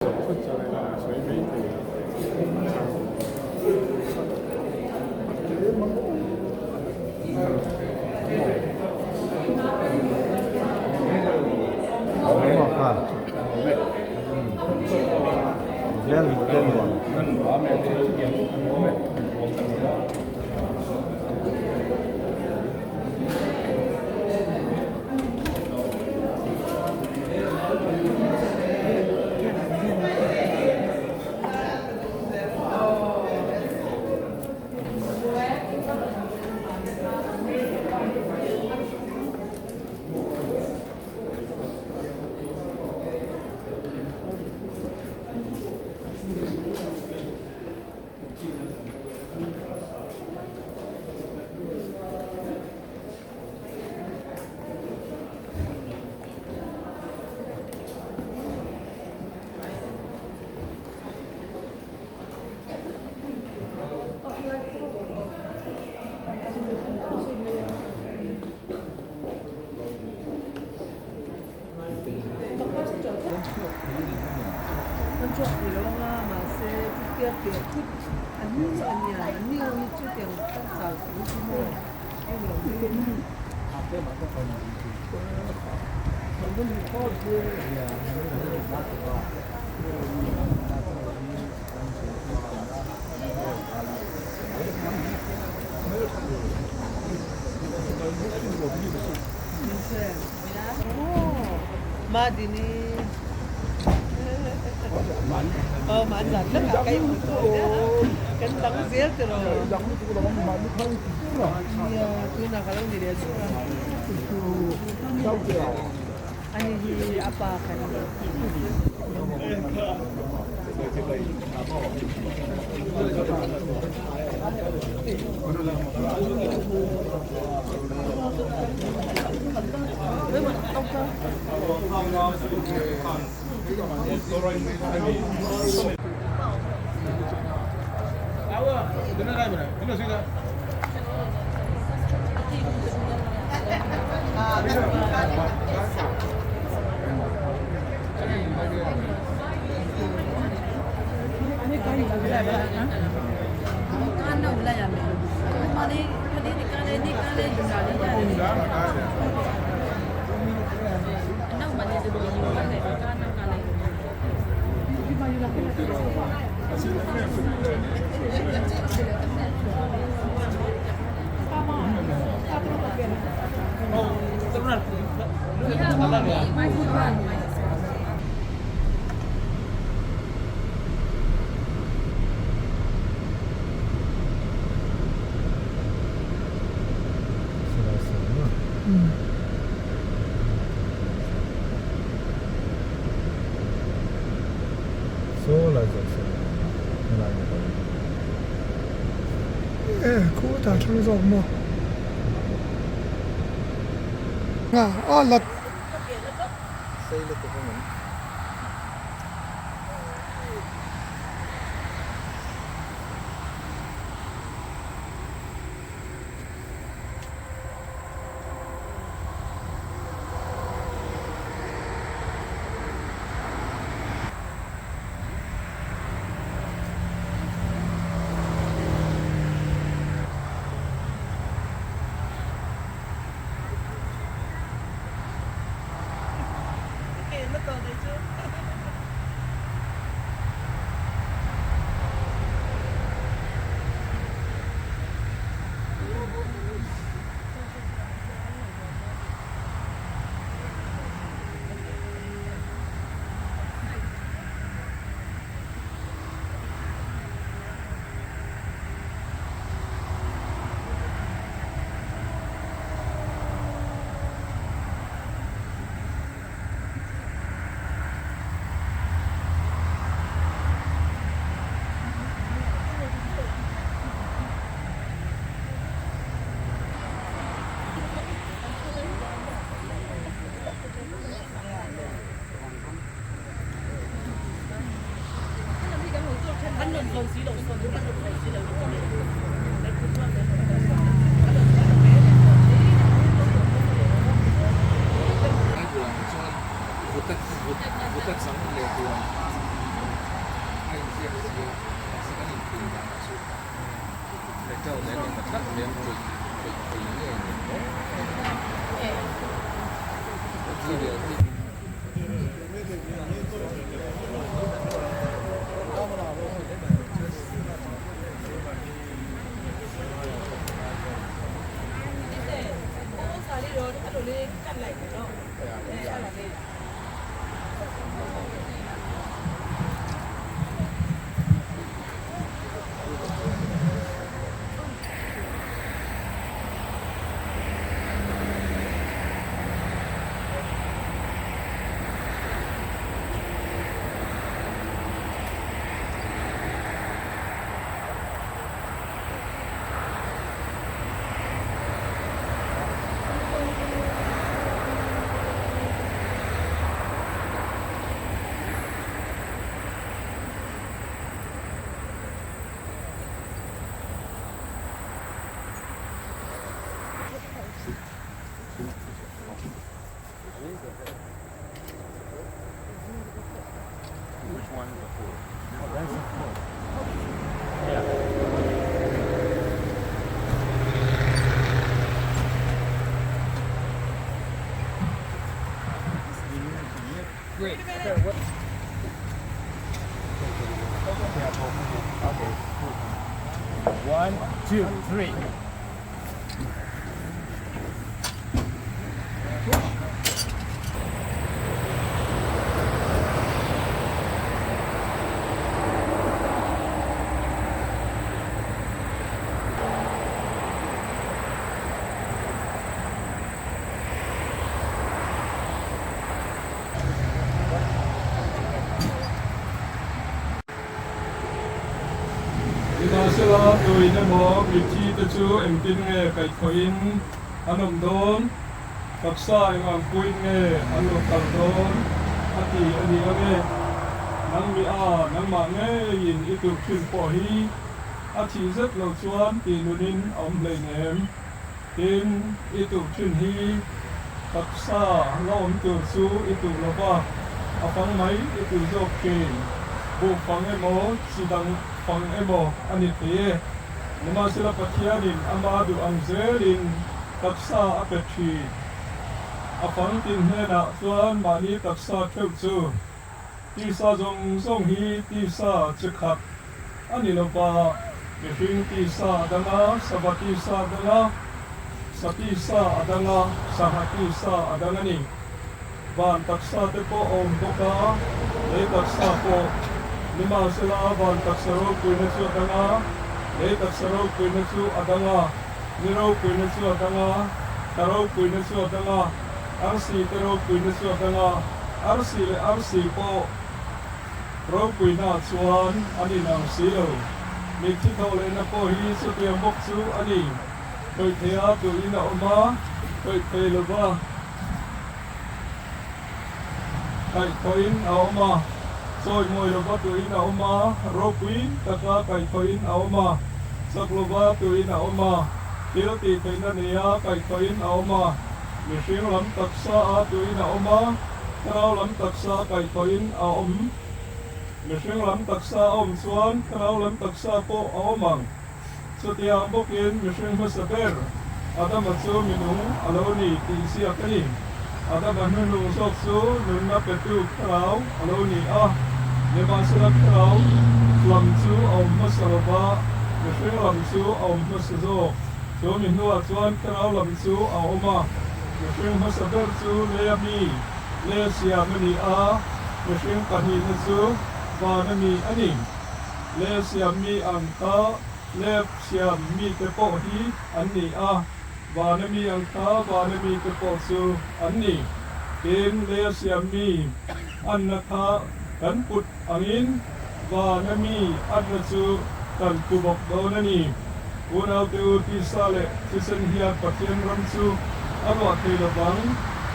zawh phawt chuan a sawi mai thei Khutah thleng zawk maw? A lat. one is a 4. Oh, that's a 4. Yeah. Great. Okay, what? Okay. 1, 2, 3. Nimahsela, tuin emaw mitthi te chu engtin nge kaihthawhin an awm dawn? Taksa eng ang puin nge an lo kal dawn? A ti a ni ang e. Nang mi a, nangmah ngeiin i tur thin pawh hi a thih zet lo chuan tih nunin a awm hleinem. Tin, i tur thin hi taksa la awm tur chu i tur lo va, a fang mai i tur zawk thin. Buh fang emaw, chi dang fang emaw a ni thei e. Nimahsela Pathianin ama duh ang zelin taksa a pe thin. A fang tin hnenah chuan mahni taksa theuh chu tisa zawng zawng hi tisa chi khat a ni lo va, mihring tisa a dang a, sava tisa a dang a, sa tisa a dang a, sangha tisa a dang a ni. Van taksa te pawh a awm bawk a, lei taksa pawh. Nimahsela van taksa ropuina chu a dang a, lei taksa ropuina chu a dang a, ni ropuina chu a dang a, thla ropuina chu a dang a, arsi te ropuina chu a dang a, arsi leh arsi pawh ropuina chuan an inang si lo. Mitthi tho lehna pawh hi chutiang bawk chu a ni. Khawih theia tuin a awm a, khawih thei lova. Kaihthawhin a awm a, chawimawi lova tuin a awm a, ropui taka kaihthawhin a awm a, chak lova tuin a awm a, thil tih theihna neia kaihthawhin a awm a, mihring lam taksa a tuin a awm a, thlarau lam taksa kaihthawhin a awm. Mihring lam taksa a awm chuan thlarau lam taksa pawh a awm ang. Chutiang bawkin mihring hmasa ber Adama chu minung a lo ni tih ziak a ni. Adama hnuhnung zawk chu nunna petu thlarau a lo ni a. Nimahsela thlarau lam chu a awm hmasa lo va, mihring lam chu a awm hmasa zawk. Chu mi hnuah chuan thlarau lam chu a awm a. Mihring hmasa ber chu leia mi, leia siam a ni a, mihring pahnihna chu vana mi a ni. Lep siam mi ang kha lep siam mite pawh hi an ni a, vana mi ang kha vana mite pawh chu an ni. Tin, lep siam mi anna kha kan put angin vana mi anna chu kan pu bawk dawn a ni. Unaute u, tisa leh thisen hian Pathian ram chu a luah thei lovang,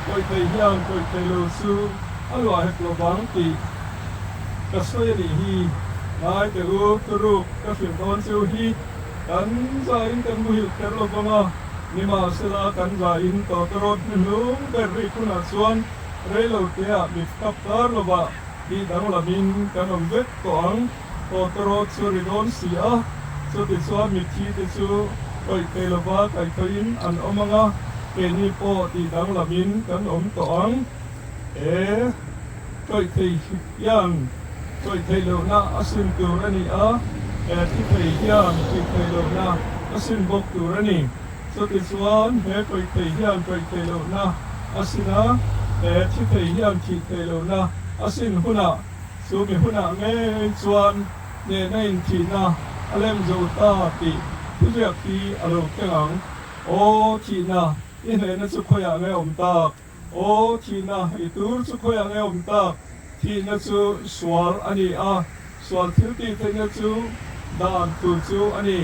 kawih thei hian kawih thei lo chu a luah hek lovang tih Ka sawi a nih hi, ngai teh u, thuruk ka hrilh dawn cheu hi, kan zaiin kan muhilh kher lo vang a, nimahsela kan zaiin tawtawrawt hnuhnung ber rik hunah chuan reilo teah mit kap kar lovah tih danglamin kan awm vek tawh ang, tawtawrawt chu ri dawn si a, chutichuan mitthi te chu kawih thei lova kaihthawhin an awm ang a, keini pawh tih danglamin kan awm tawh ang. E. Tawih thei hian tawih theih lohna a sim tur a ni a, he thi thei hian tih theih lohna a sim bawk tur a ni. Chutichuan, he tawih thei hian tawih theih lohna a sin a, he thi thei hian thih theih lohna a sin hunah, chu mi hunah ngei chuan hnehna inthihna a lem zo ta tih thuziak hi a lo thleng ang. Aw, thihna, i hnehna chu khawiah nge awm tak? Aw, thihna i tur chu khawiah nge awm tak? Thihna chu sual a ni a, sual thil tih theihna chu dan tur chu a ni.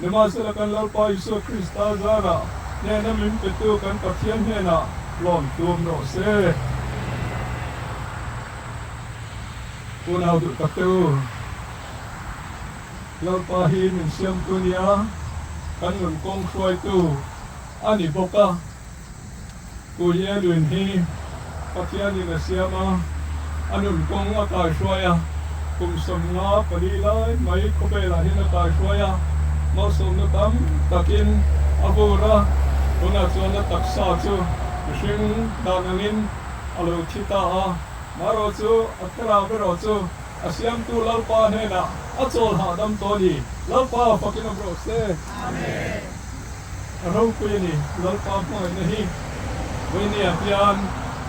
Nimahsela kan Lalpa Isua Krista zarah hnehna min petu kan Pathian hnenah lawm tum rawh se. Unau duh tak te u, Lalpa hi min siamtu nia, kan nun kawng hruaitu a ni bawk a. Puia luin hi Pathianin a siam a, a nun kawng a kaihruai a. Kum 54 lai mai khawvelah hian a kaihruai a, malsawmna tam takin a vur a, tunah chuan a taksa chu mihring dan angin a lo thi ta a, marawh chu a thlarau erawh chu a siamtu Lalpa hnenah a chawl hahdam tawh a ni. Lalpa fakin awm rawh se. A ropui a ni, Lalpa hmangaihna hi vawinia hian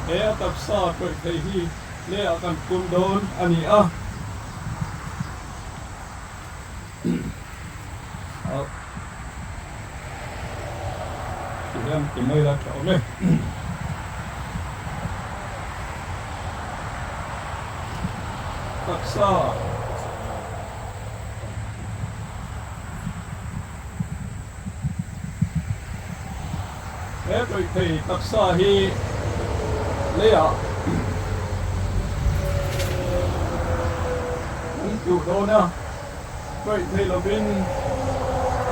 he a taksa tawih thei hi lehah kan tum dawn a ni a. Tihian ti mai la tha awm e. Taksa. He tawihthei taksa hi leiah an tuh dawn a, tawihthei lovin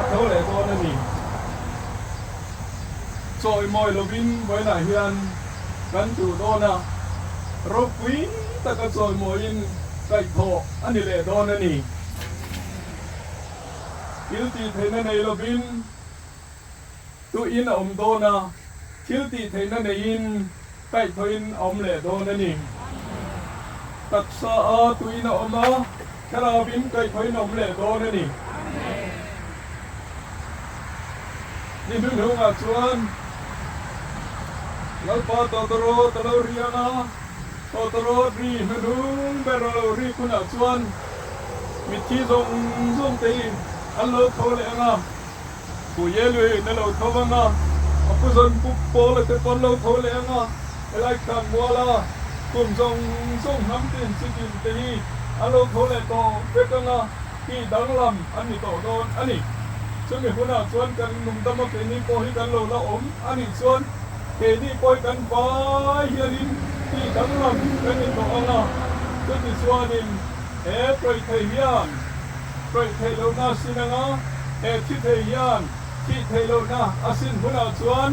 a tho leh dawn a ni. Chawimawi lovin vawiinah hian kan tuh dawn a, ropui taka chawimawiin kaihthawh a ni leh dawn a ni. Thil tih theihna nei lovin tuin a awm dawn a, thil tih theihna neiin kaihthawhin a awm leh dawn a ni. Taksa a tuin a awm a, thlarauin kaihthawhin a awm leh dawn a ni. Ni hnuhnungah chuan Lalpa tawtawrawt a lo ri ang a, Tawtawrawt ri hnuhnung ber a lo rik hunah chuan mitthi zawng zawng te hi an lo tho leh ang a, Pu Yeluin a lo tho vang a, a pu zawn Pu Pawla te pawh an lo tho leh ang a, helai khan muala kum zawng zawng hnam tin chi tin te hi an lo tho leh tawh vek ang a, tih danglam an ni tawh dawn a ni. Chumi hunah chuan kan nungdama keini pawh hi kan lo la awm a nih chuan Keini pawh hi kan vai hianin tih danglam kan ni tawh ang a, chuti chuanin he tawih thei hian tawih theih lohna a sin ang a, he thi thei hian thih theih lohna a sin hunah chuan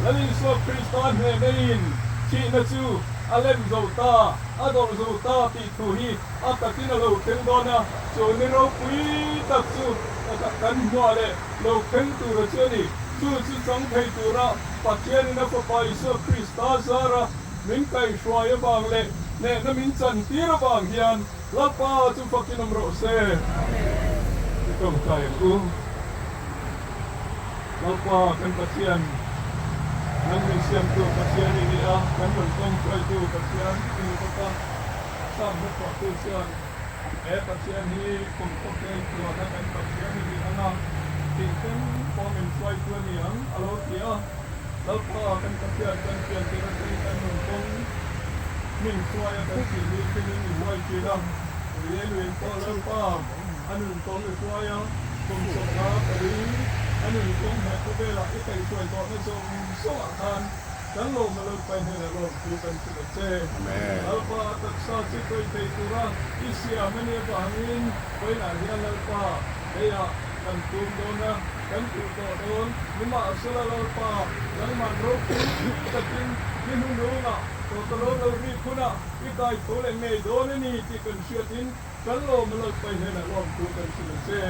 Lal Isua Krista hneneiin thihna chu a lem zo ta, a dawrh zo ta tih thu hi a takin a lo thleng dawn a, chu ni ropui tak chu kan hmuah leh lo thleng tur a chu a ni. Chu chu chang thei tura Pathianin a Fapa Isua Krista zara min kaihhruai avang leh hnehna min chantir avang hian Lalpa chu fakin awm rawh se. I tawngtai ang u. Lalpa kan Pathian, nang min siamtu Pathian i ni a, kan rawn tawngtuaitu Pathian i ni bawk a. Sam hnathawhtu chuan He Pathian hi kum khawpel tluana kan Pathian i ni ang a, tih thleng pawh min hruaitu a ni ang, a lo ti a. Lalpa kan Pathian kan pian tir atangin kan nun kawng min hruai a kan tih ni thlengin i hruai thin a. Ui luin pawh Lalpa a nun kawng i hruai a, kum 54 a nun kawng he khawvelah i kaihhruai tawhna zawng zawngah khan Kan lawm a Lalpa hnenah lawm thu kan hrilh a che. Lalpa a taksa chu tawih thei tura i siam a nih avangin vawiinah hian Lalpa leiah kan tum dawn a, kan tuh tawh dawn. Nimahsela Lalpa, nangman ropui takin ni hnuhnungah tawtawrawl lo rik hunah i kai tho leh ngei dawn a ni tih kan hriatin kan lawm a Lalpa hnenah lawm thu kan hrilh a che.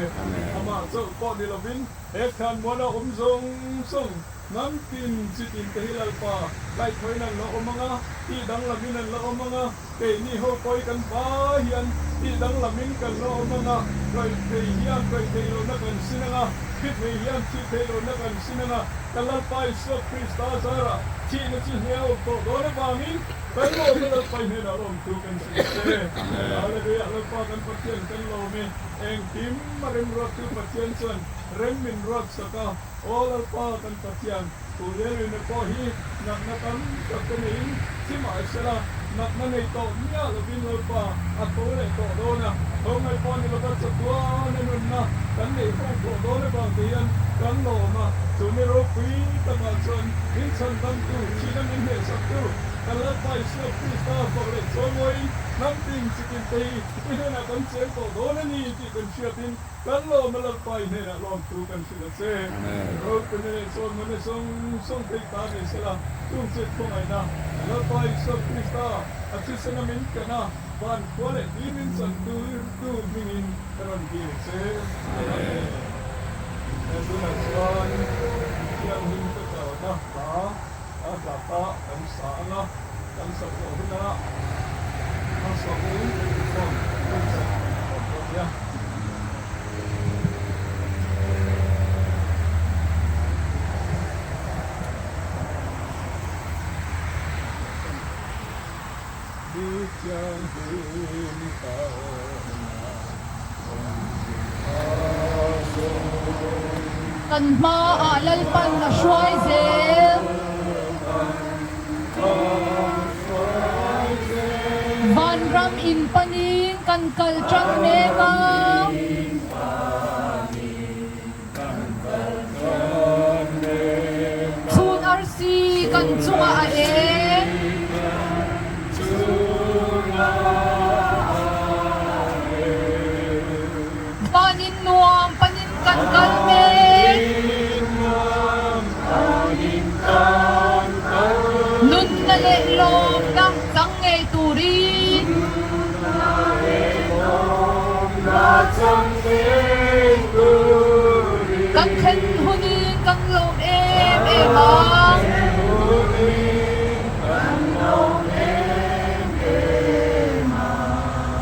Amah chauh pawh ni lovin he thlan muana awm zawng zawng Hnam tin chi tin te hi Lalpa kaihthawhin an la awm ang a, tih danglamin an la awm ang a, keini ho pawh hi kan vai hian tih danglamin kan la awm ang a, kaih thei hian kaih theih lohna kan sin ang a, thi thei hian thih theih lohna kan sin ang a, kan Lalpa Isua Krista zarah thihna chi hne a awm tawh dawn avangin kan lawmna Lalpa i hnenah lawm thu kan hrilh che. Hallelujah Lalpa kan Pathian kan lawm e, engkim a remruat chu Pathian chuan rem min ruat sak a, Aw Lalpa kan Pathian, tu Lelwina pawh hi natna tam tak te neiin thi mah sela, natna nei tawh miah lovin Lalpa a tho leh tawh dawn a, tho mai pawh ni lova chatuan a nunna kan neih ho tawh dawn avang te hian kan lawm a, chu ni ropui takah chuan min chhandamtu, thihna min hnehsaktu kan Lalpa Isua Krista fak leh chawimawiin hnam tin chitin te hi i hnenah kan cheng tawh dawn a ni tih kan hriatin Kan lawm a Lalpa i hnenah lawm thu kan hrilh a che. Ropui leh chawnmana zawng zawng thei ta ni sela, chung chet khawngaihna Lalpa Isua Krista a thisena min ken a. Van khua leh tui min chawnh tur tu hmingin ka rawn dil che. Amen. He tunah chuan Thianghlim ka kalna hla a hla kha kan sa ang a, kan sak zawh hunah hmasawmin inkhawm kan sak tawh dawn nia. Kan hmaah Lalpan a hruai zel. Vanram in panin kan kal tan mek a. Chhun arsi kan chungah a eng. Panin nuam panin kan kal mek. Nunna leh lawmna chang ngei turin. Kan thlen hunin kan lawm em em ang.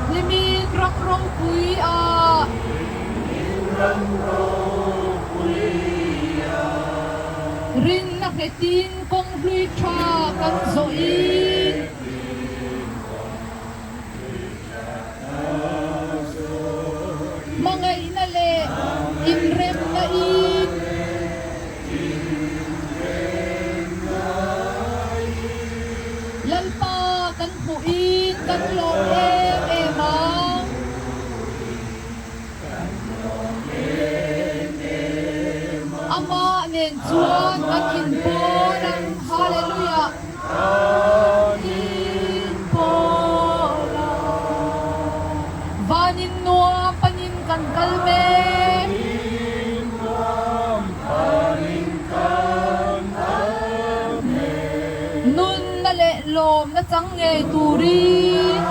Hlimin ram ropui ah. Rinna nghetin kawng hlui tha kan zawhin. Hmangaihna leh inremna in. Lalpa kan hmuh in kan lawm em em ang. Amah nen chuan kan inpawn ang. Hallelujah! Inpawn ang. Vanin nuam panin kan kal mek. Nunna leh lawmna chang ngei turin.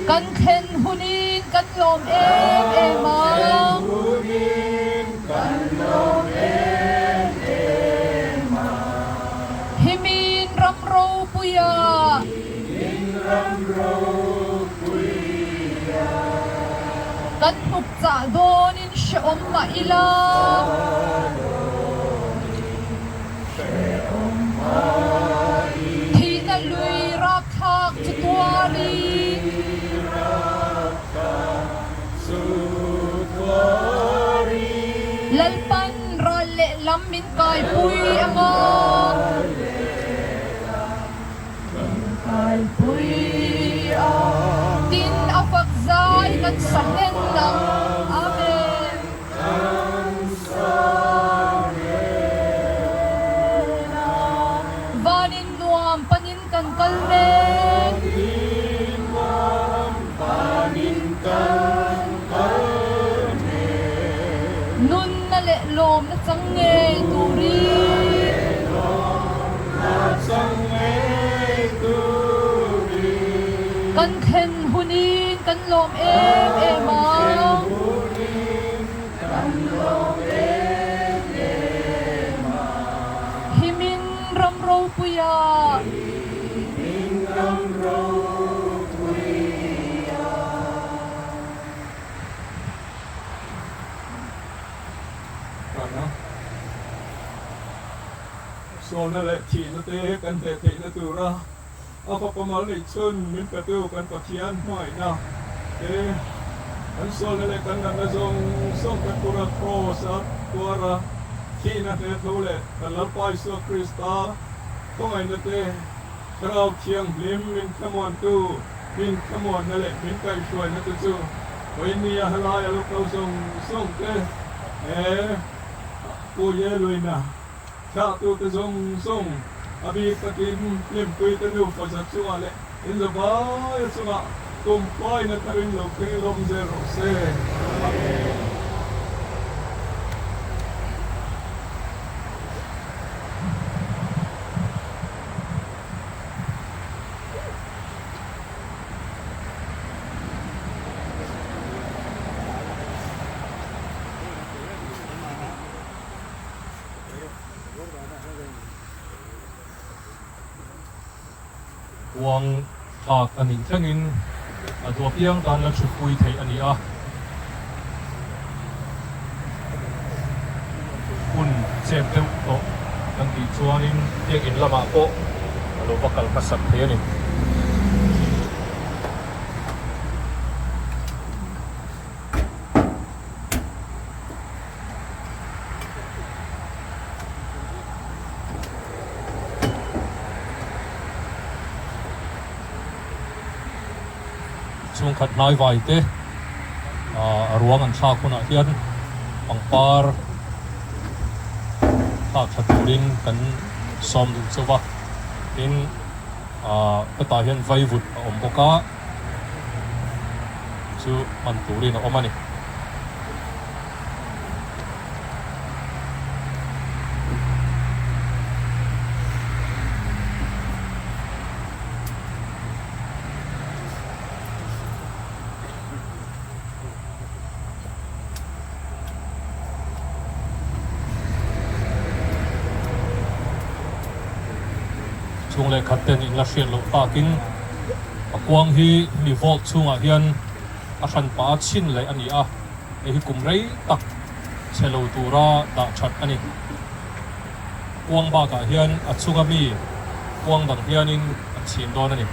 Kan thlen hunin kan lawm em em ang. Himin ram ropuia. Kan hnuk chah dawnin hrehawm mah ila. Thihna lui rapthlak chu tuarin. Lalpan ral lehlam min kaipui ang a. Tin a fak zai kan sa hlen ang. Amen. Vanin nuam panin kan kal mek. Nunna leh lawmna chang ngei turin. Kan thlen hunin kan lawm em em ang. Himin ram ropuia. Sawlna leh thihna te kan hleh theihna tura a fapa mal neih chhun min petu kan Pathian hmangaihna te, kan sawlna leh kan natna zawng zawng kan tura Kraws a tuara thihna hle tho leh kan Lalpa Isua Krista khawngaihna te, Thlarau Thianghlim min thlamuantu, min thlamuanna leh min kaihhruaina te chu Vawinia helai a lo kal zawng zawng te he Pu Yeluina Thlahtute zawng zawng a bik takin hlimpuite nufa za chungah leh in zavaia chungah kum khuain a tharin lo thleng lawm zel rawh se. Amen. Kuang thlak a nih thlengin a duh apiang tan la thutpui theih a ni a. Hun chep deuh tawh kan tih chuanin biakinn lamah pawh a lo va kal hmasak thei a ni. Chhungkhat hnaivai te a ruang an thlak hunah hian pangpar thlak tha turin kan sawm duh chauh va, tin hetah hian vaivut a awm bawk a. Chu hman turin a awm a ni. Chhung leh khat ten in la hriat loh takin a kuang hi mi vault chhungah hian a hran pah a chhin leh a ni a, hei hi kum rei tak chhe lo tura dah that a ni. Kuang bakah hian a chunga mi kuang dang hianin an chhin dawn a ni.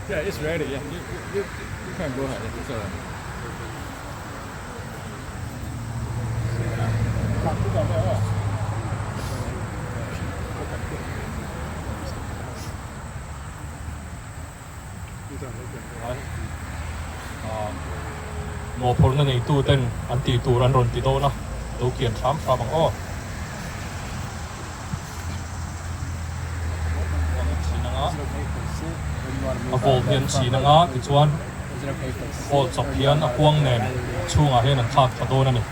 Yeah, it's ready. Yeah, you, you, you can go ahead. It's all right. Mawhphurhna neitu ten an tih tur an rawn ti dawn a, lo kian hram hram ang aw. A vault hi an chhin anga tichuan vault chawp hian a kuang nen chhungah hian an thlak tha dawn a ni.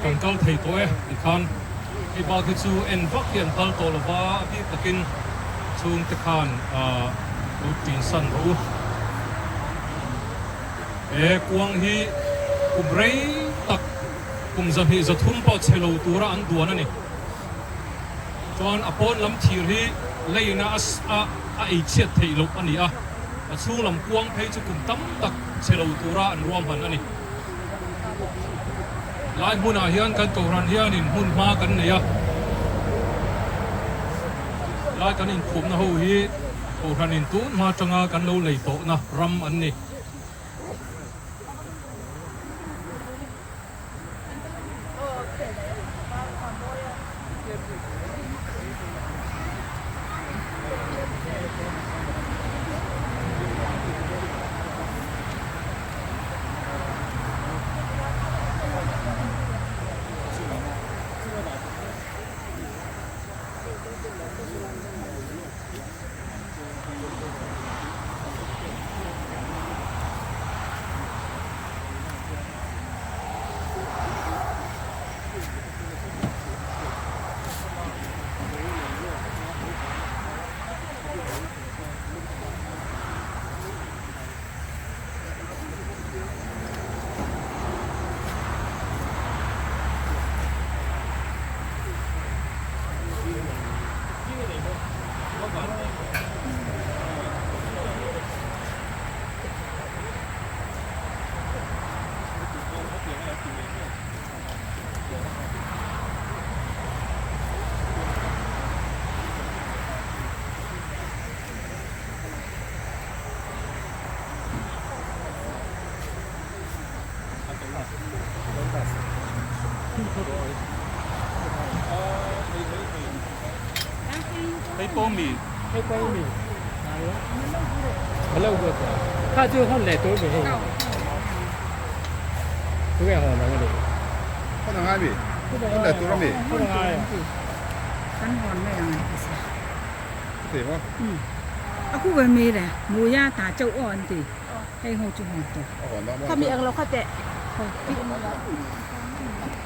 Kan kal thei tawh e tikhan hei bak hi chu en vak hi an kal tawh lova a bik takin chhungte khan lo tinsan rawh u. He kuang hi kum rei tak kum 203 pawh chhe lo tura an duan a ni. Chuan a pawn lam thir hi leina a a ei chhiat theih loh a ni a, a chhung lam kuang phei chu kum tam tak chhe lo tura an ruahman a ni. Lai hmunah hian kan Kohhran hianin hmun hma kan nei a, lai kan inkhumna ho hi Kohhranin tun hma atanga kan lo lei tawhna ram an ni.